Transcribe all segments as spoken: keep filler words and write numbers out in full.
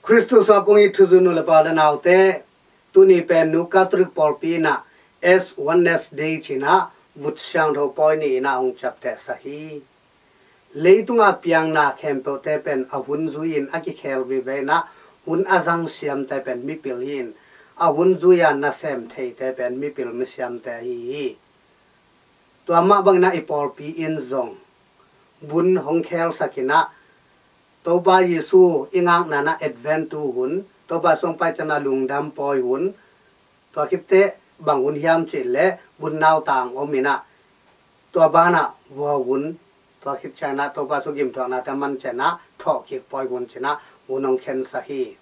Khristu sungah kong it thuzui nu le pa le naute, tuni pen Nu Catholic pawlpi in ah Ash Wednesday ci-in ah Vut Siangtho pawi ni-in ah hong ciaptehsak hi. Leitungah piangna khempeuhte pen a hun zui-in a kikhel vive in ah, hun a zang siamte pen mipil hi-in, a hun zui-a nasem theite pen mipil misiamte ahi hi. Tua mah bangin ah i pawlpi in zong vun hong khelsak in ah, Topa Jesu i ngakna-in ah Advent tu hun, Topa Jesu hong pai ciangin ah lungdam pawi hun, tua khit teh bang hun hiam cih leh vun nautang om in ah, tua banah vua vun, tua khit ciangin ah Topa Jesu gimthuaknate a man ciangin ah thawhkik pawi hun ci-in ah vun hong khensak hi.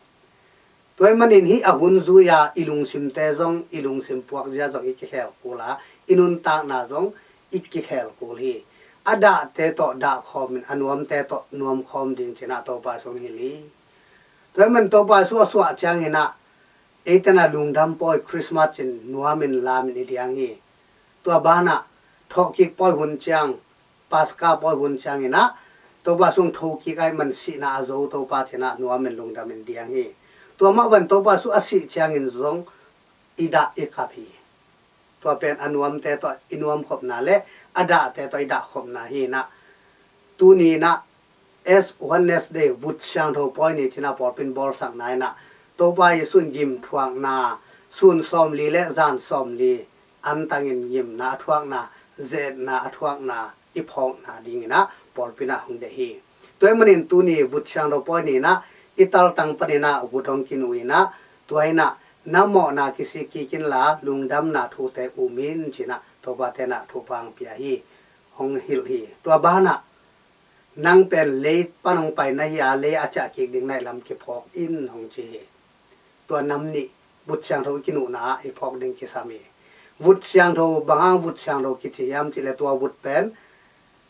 Tua ahih manin hih a hun zui-a i lungsimte zong, i lungsim puakzia zong i kikhel kul a, i nuntakna zong i kikhel kul hi. A dahte tawh dah khawmin a nuamte tawh nuam khawm ding ci-in ah Topa Jesu hong hilh hi. Tua ahih manin Topa Jesu a suah ciangin ah eite in ah lungdam pawi Christmas ci-in nuamin lamin i diang hi. Tua banah thawhkik pawi hun ciang, Paska pawi hun ciangin ah Topa Jesu hong thokik ahih man sihna a zo Topa ci-in ah nuamin lungdamin diang hi. Tua mah bangin Topa Jesu a sih ciangin zong i dah i kap hi. Tua pen a nuamte tawh i nuamkhopna le a dahte tawh i dahkhopna hi-in ah, tuni-in ah Ash Wednesday, Vut Siangtho pawi ni ci-in ah pawlpi in bawlsakna in ah, Topa Jesu in gimthuakna sun sawmli le zan sawmli antangin gimna a thuakna, ze-etna a thuakna i phawkna dingin ah pawlpi in ah hong deih hi. Tua ahih manin tuni Vut Siangtho pawi ni-in ah i taltang panin ah vut hong kinuh in ah, tua in ah na mawhna kisik kik inla lungdamna thute um in ci-in ah Topate in ah thupha hong pia hi, hong hilh hi. Tua banah nang pen lei pan hong pai na hi a, lei a ciah kik ding na hih lam kiphawk in hong ci hi. Tua nam nih Vut Siangtho i kinuhna ah i phawk ding kisam hi. Vut Siangtho, bang hang Vut Siangtho kici hiam cih leh tua vut pen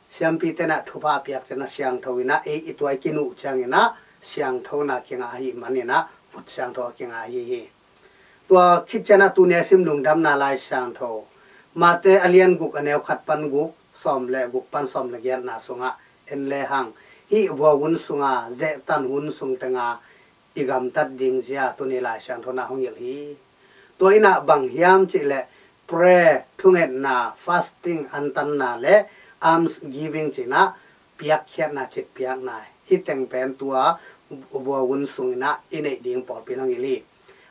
siampite in ah thupha a piak ciangin ah siangtho in ah, ei i tua i kinuh ciangin ah siangthona kingah ahih manin ah Vut Siangtho a kingah ahi hi. Tua khit ciangin ah tuni a sim lungdamna Lai Siangtho, Mate a lian guk a neu khat pan guk, sawm le guk pan sawm le giatna sungah en lehang, hih vua hun sunga zehtan hun sung tenga i gamtat ding zia tuni Lai Siangtho in ah hong hilh hi. Tua in ah bang hiam cih leh prayer, thungetna, fasting, antanna le alms giving ci-in ah piakkhiatna, citpiakna, hih teng pen tua vua hun sungin ah i neih ding pawlpi in hong hilh hi.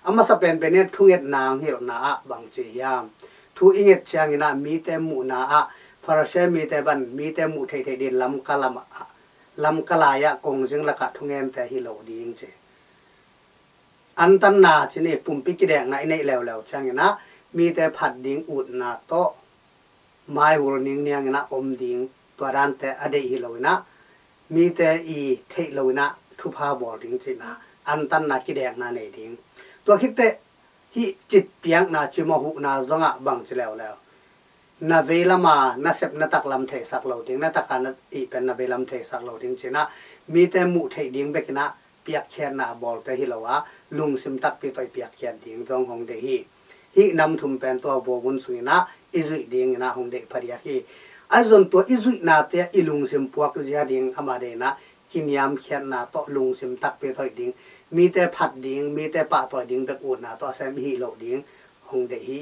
A masa penpen in ah thungetna hong hilhna ah bang ci hiam? Thu i nget ciangin ah mite muhna ah, Pharisee mite bang mite muh theihtheih dingin lamka lam ah, lamka lai-ah kongzing lakah thungente hi lo ding ci. Antanna ci-in ah pumpi kidekna i neih leuleu ciangin ah mite phat ding utna tawh maihul ningniang in ah om ding, tua dante a deih hi lo in ah, mite i theih lo in ah thupha bawl ding ci-in ah antanna kidekna nei ding. Tua khit teh hih citpiakna, cimawh huhna zongah bang ci leuleu, na veilam a na sep na taklam theisak lo ding, na tak a na ih pen na veilam theisak lo ding ci-in ah mite muh theih ding bekin ah piakkhiatna a bawlte hi lo a, lungsim takpi tawh i piakkhiat ding zong hong deih hi. Hih nam thum pen tua vua hun sungin ah i zuih dingin ah hong deih phadiak hi. Ahi zong tua i zuihnate ah i lungsim puakzia ding a mah deih in ah kiniamkhiatna tawh lungsim takpi tawh hi ding, mite phat ding, mite pahtawi ding bek utna tawh a sem hi lo ding hong deih hi.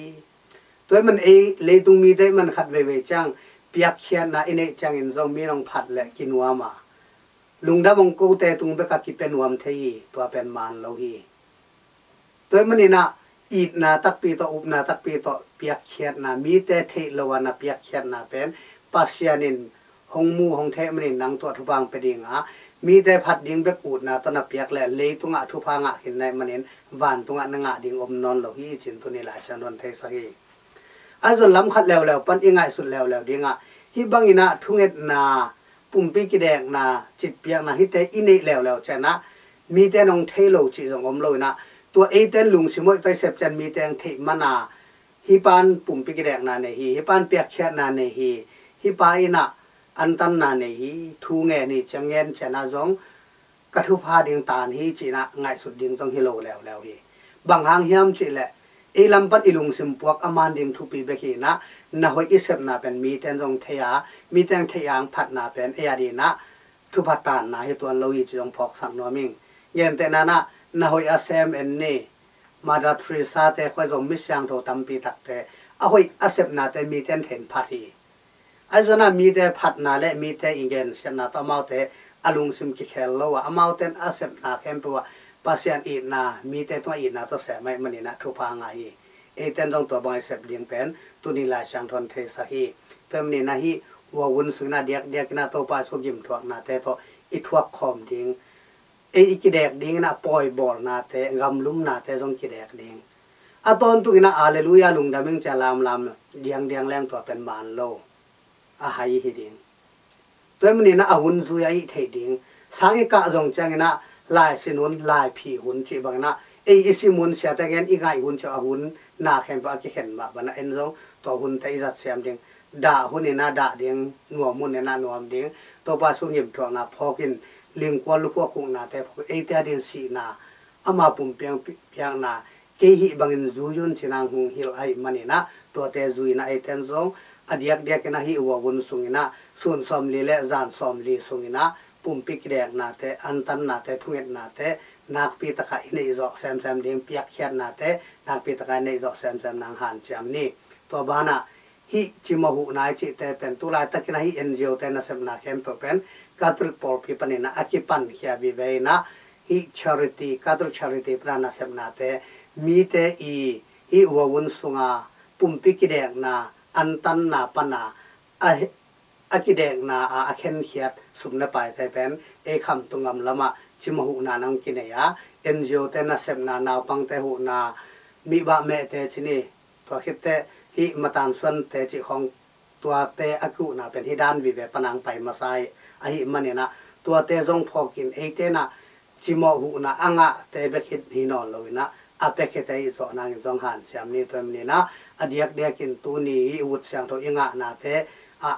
Tua ahih man ei leitung mite ahih man khat veivei ciang piakkhiatna i neih ciangin zong mi in hong phat leh kinuam a, lungdam hong kote tung bek a kipia nuam thei hi. Tua pen man lo hi. Tua ahih manin ah itna takpi tawh, upna takpi tawh piakkhiatna, mite theih lo a na piakkhiatna pen Pasian in hong mu hong theih manin nang tawh thupha hong pia ding a, mite phat ding bek utna tawh na piak leh leitungah thupha ngah khin na hih manin vantungah na ngah ding om nawn lo hi ci-in tuni Lai Siangtho in theisak hi. Ahi zong lam khat leuleu pan i ngaihsut leuleu ding ah, hih bangin ah thungetna, pumpi kidekna, citpiakna hihte i neih leuleu ciangin ah mite in hong thei lo cih zong om lo in ah, tua eite in lungsim hoih tawh i sep ciang mite in theih man a, hih pa in pumpi kidekna nei hi, hih pa in piakkhiatna nei hi, hih pa in ah antanna nei hi, thu ngen hi, ciang ngen ciangin ah zong ka thupha ding taan hi ci-in ah ngaihsut ding zong hi lo leuleu hi. Bang hang hiam cih leh ei lam pan i lungsim puak a man ding thupi bek hi in ah, na hoih i sepna pen mite in zong thei a, mite in theih a hong phatna pen ei adingin ah thupha taanna hi tuan lo hi ci zong phawksak nuam ing. Gentehna in ah na hoih a sem en ni. Mother Teresa te khoi zong mi siangtho tampi takte a hoih a sepnate mite in theih phat hi. Ahi zongin ah mite phatna le mite i gensiatna tawh amaute a lungsim kikhel lo a, amaute in a sepna khempeuh ah Pasian itna, mite tungah itna tawh sem ahih manin ah thupha ngah hi. Eite in zong tua bang i sep ding pen tuni Lai Siangtho in theisak hi. Tua ahih manin ah hih vuavun sungin ah diakdiakin ah Topa Jesu gimthuaknate tawh i thuak khawm ding, ei i kidek dingin ah pawibawlnate, gamlumnate zong kidek ding. A tawntung in ah Alleluia, lungdam ing ci-a lamlam diangdiang leng tua pen man lo, a hai hi ding. Tua ahih manin ah a hun zui a hih theih ding. Sang i kah zong ciangin ah laisin hun, laiphi hun cih bangin ah ei i sim hun, siate gen i ngaih hun cih a hun na khempeuh a kikhen mah bangin ah en zong tua hunte i zat siam ding. Dah hun in ah dah ding, nuam hun in ah nuam ding. Topa Jesu gimthuakna phawkin, lingkual lukhuak huknate phawkin, eite a dingin sihna, ama pumpi piakna, kei hih bangin zui un ci-in ah hong hilh ahih manin ah tuate zui-in ah eite in zong a diakdiakin ah hih vuavun sungin ah sun sawmli le zan sawmli sungin ah pumpi kideknate, antannate, thungetnate nakpi takin i neih zawh semsem ding, piakkhiatnate nakpi takin i neih zawh semsem nang hanciam ni. Tua banah hih cimawh huhna i cihte pen tu laitakin ah hih N G O te nasepna khempeuh pen Catholic pawlpi panin ah a kipankhia vive in ah, hih charity, Catholic charity panin ah nasepnate, mite i hih vuavun sunga pumpi kidekna, antanna pana a, a kidekna a, a khenkhiat sum le paite pen ei khamtung gam lamah cimawh huhna nang kinei a, N G O te nasepna, naupangte huhna, mihbah mehte ci ni, tua khitteh hih matan suante cih khawng, tuate a kihuhna pen hih dan vive panang pai masa hi. Ahih manin ah tuate zong phawkin eite in ah cimawh huhna a ngahte bek hi nawn loin ah a piakhiate i zawh nangin zong hanciam ni. Tua ahih manin ah a diakdiakin tuni hih vut siangtho i ngahnate ah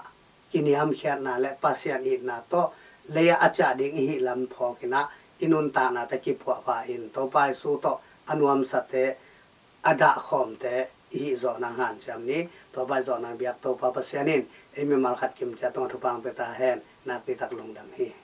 kiniamkhiatna le Pasian itna tawh lei-ah a ciah ding i hih lam phawkin ah i nuntaknate kiphuahpha in Topa Jesu tawh a nuamsate, a dahkhawmte i hih zawh nang hanciam ni. Tua bang i zawh nang biak Topa Pasian in ei mimal khat kimciat tungah thupha hong pia ta hen. Nakpi tak lungdam hi.